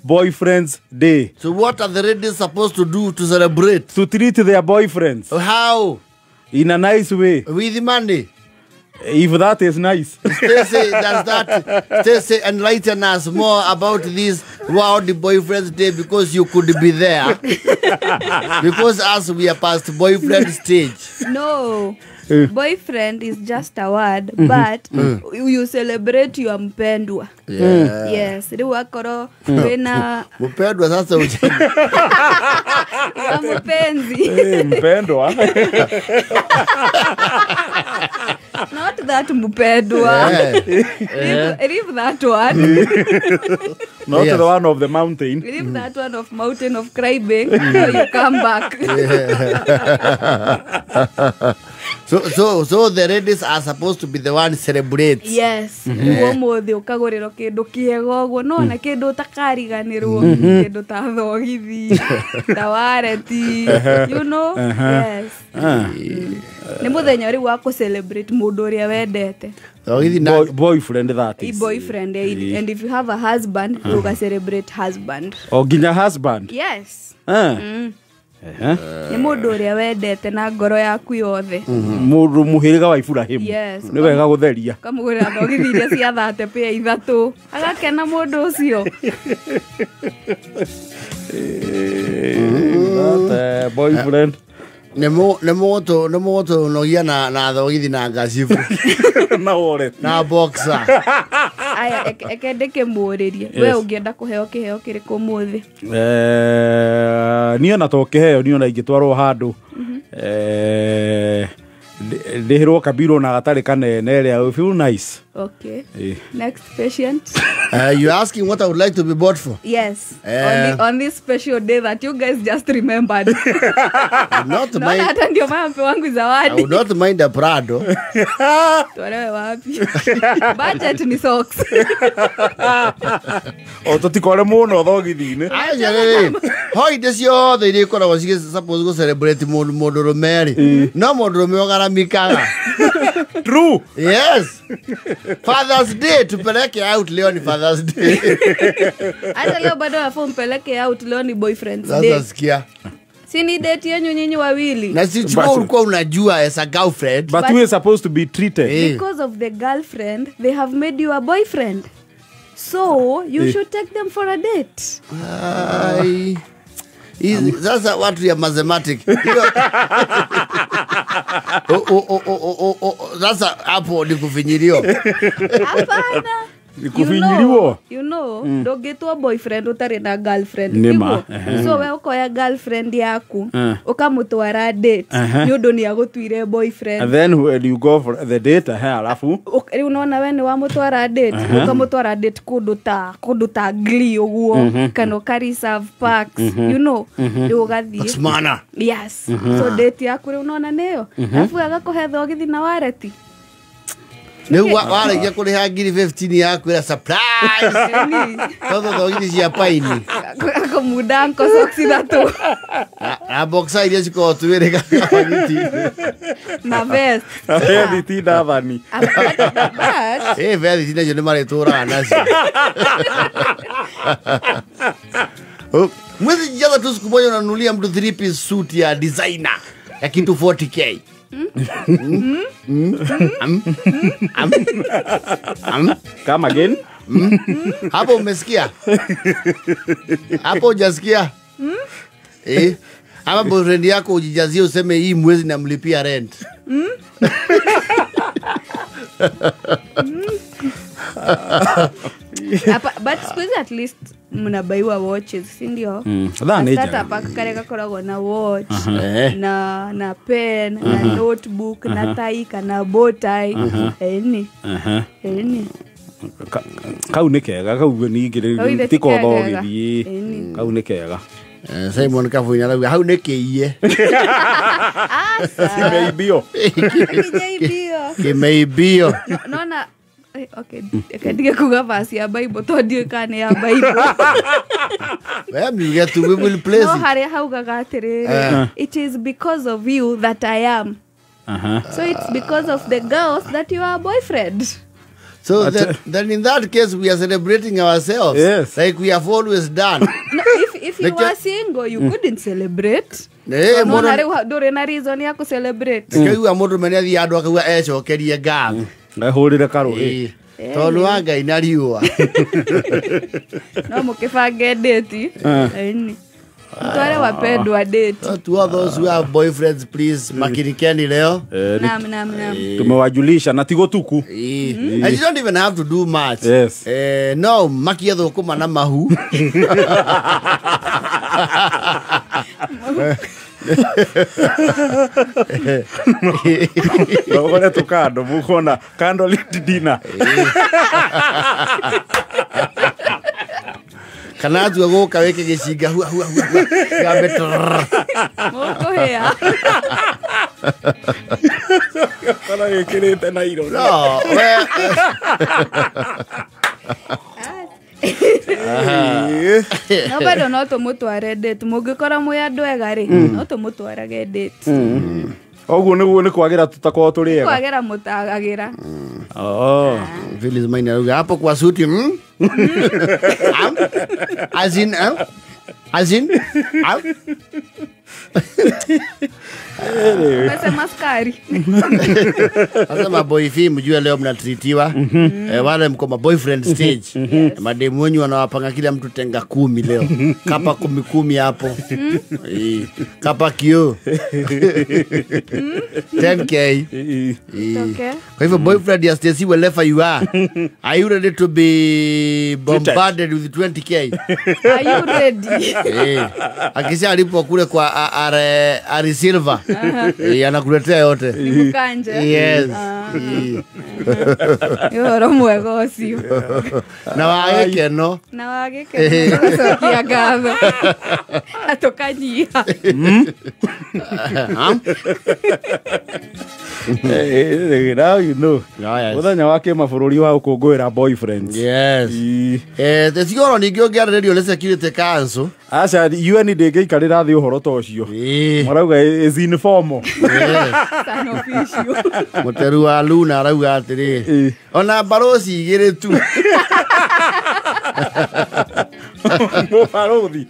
Boyfriends Day. So what are the ladies supposed to do to celebrate? To treat their boyfriends. How? In a nice way. With money. If that is nice. Stacy, does that Stacy enlighten us more about this World Boyfriends Day, because you could be there. Because us, we are past boyfriend stage. No. Boyfriend is just a word, but you celebrate your mpendwa. Yeah. Yes, riu akorwo wina mpendwa sasa mpenzi. Mpendwa. Not that mpendwa. Yeah. Leave that one. Not yes. The one of the mountain. Leave that one of mountain of crying. So you come back. So the ladies are supposed to be the ones celebrate. Yes. Umuthi ukagurirwo kindu kiega uguo no na kindu utakariganirwo kindu ta thogithi ta wareti, you know. Yes. Ni muthenya uri wa ku celebrate mundu uria wendete. Thogithi na boyfriend, that is. Boyfriend, and if you have a husband, you can celebrate husband. O ginya husband. Yes. Nĩ mũndũ ũrĩa wendete na ngoro yaku yothe. Mũndũ mũhĩrĩga wa Iburahĩmu. Yes. Nĩ wega gũtheria. Kamũgũrĩra thogithi iria cia thate pĩa ithatũ. Agakena mũndũ ũcio. That boyfriend. Nĩ mũgũtũ nogia na thogithi na ngacibu. Na wallet. Na boxer. Aya, eke ndĩkĩmũrĩrie. We ũngĩenda kũheo kĩheo kĩrĩkũ ũmũthĩ? Niĩ ona to kĩheo, niĩ ona ingĩtwarwo handũ ndĩhĩrwo kabirwo na gatarĩ kanene ĩrĩa, I feel nice. Okay. Next patient. You're asking what I would like to be bought for? Yes. On this special day that you guys just remembered. Not mind. Hata ndio maana mpe wangu zawadi. I would not mind a Prado. Tuelewe wapi? Budget ni socks. O tutikore muno thogithi-inĩ. Aja rĩrĩ. Holiday ciothe iria ikoragwo cigĩ suppose go celebrate mũndũ rĩ. No mũndũ rũme ũgaramikaga. True. Yes. Father's Day tupeleke out leo ni Father's Day. Hata leo bado wafo mpeleke out leo ni Boyfriend's Day. Sasa sikia. Si ni date yenyu nyinyi wawili. Na si chukua ulikuwa unajua as a girlfriend. But we are supposed to be treated. Because of the girlfriend, they have made you a boyfriend. So you should take them for a date. Ai. Sasa watu ya mathematics. Sasa hapo ni kufinyiriwa. Hapana. Ni kufinyiriwa. You know, ndũngĩtua boyfriend ũtarĩ na girlfriend. So we ukoya girlfriend yaku ukamutwara date nĩ ũndũ nĩ agũtuire boyfriend. And then when you go for the date, alafu rĩu nona we nĩ wamũtwara date, ukamũtwara date kũndũ ta Glee ũguo kana ũka reserve parks, you know, rĩu ũgathiĩ. Yes. So date yaku rĩu nona nĩyo. Alafu agakũhe thogithi na wareti. Nĩ warĩkia kũrĩha ngiri 15 yaku ĩra surprise. Tondũ thogithi cia paini. Akũmunda nko socks ithatũ. Na boxer iria cikoragwo twĩrĩ gabagiti. Na vest. Na vest ti ndathani. Vest nacio nĩ marĩtũraga nacio. Mwezi jaza tu siku moja unanunulia mtu 3-piece suit ya designer ya kitu 40k. Come again. Hapo umesikia? Hapo hujasikia? Ama boyfriend yako ujijazie useme hii mwezi namlipia rent. But siku hizi at least mnabaiwa watches, si ndio? Starter pack kale gakoragwo na watch, na pen, na notebook, na tie kana bow tie. Eni. Eni. Kau nĩ kega, kau ningĩ ti kothogithi. Kau nĩ kega. Simon Kabuina arauga hau nĩ kĩiye. Asa. Kimeibio. Kimeibio. Kimeibio. Nona okay, ndige kuga verse ya Bible to ndiũĩ kana nĩ ya Bible. Well, you get to we will place. No harĩa haugaga atĩrĩrĩ, it is because of you that I am. So it's because of the girls that you are a boyfriend. So then in that case we are celebrating ourselves. Yes. Like we have always done. No, if you were single you couldn't celebrate. Eh, no na ndũrĩ na reason ya celebrate. Kĩu mũndũ mene athiĩ andũ akauga ecokerie ngatho. Ehũrĩre karũĩ. Tondũ wa Ngai na riũa. No mũkĩbange date. Mtware wapendwa date. To all those who have boyfriends, please makirikeni leo. Naam, naam, naam. Tumewajulisha na tigo tuku. And you don't even have to do much. Yes. No, makia thũkũma na mahu. Nogore tukando mukona kando dinner. Kana atua gũka wĩke gĩcinga hua hua hua gambe trrr. Mũkũhĩa. Kana gĩkĩrĩte na iro. No, we No bado no tũmũtware date mũngĩkora mwĩ andũ ega rĩ no tũmũtwarage date. Oguo nĩguo nĩ kwagĩra tutakorwo tũrĩ ega. Kwagĩra mũtagagĩra. Oh. Phyllis Maina arauga hapo kwa suti. As in, as in. Umesema sukari. Sasa maboyfriend mjue leo mnatritiwa. Wale mko ma boyfriend stage. Mademu wenyu wanawapanga kila mtu tenga 10 leo. Kapa 10 10 hapo. Kapa kio. 10k. Okay. Kwa hivyo boyfriend ya Stacy, wherever you are, are you ready to be bombarded with 20k? Are you ready? Akisha alipo kule kwa Ari Silva. Anakuletea yote. Nimukanje. Yes. Yoro mwega ũcio. Na wagĩkeno. Na wagĩkeno. Tũgacokia ngatho. Na tũkanyiha. Now you know. Yes. Mũthenya wa kĩmabũrũri wa gũkũngũĩra boyfriends. Yes. Thigoro ningĩ ũngĩarĩrĩrio nĩ Security Council. Aca UN ndĩngĩikarĩra thĩ ũhoro ta ũcio. Marauga is informal. An official. Mũteru wa Luna arauga atĩrĩ, ona baroci igĩrĩ tu. Mũbarũthi.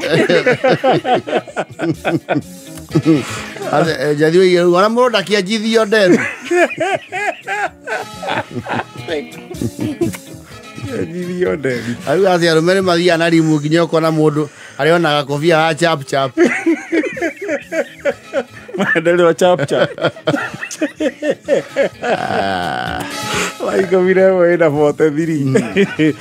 Jathi oigire ona mũndũ ndakĩanjithio nderu. Anjithio nderu. Arauga atĩ arũme nĩ mathiaga na rimu nginya ũkona mũndũ arĩona gakobia ga chap chap. Maendeleo chap chap. Like 11:43.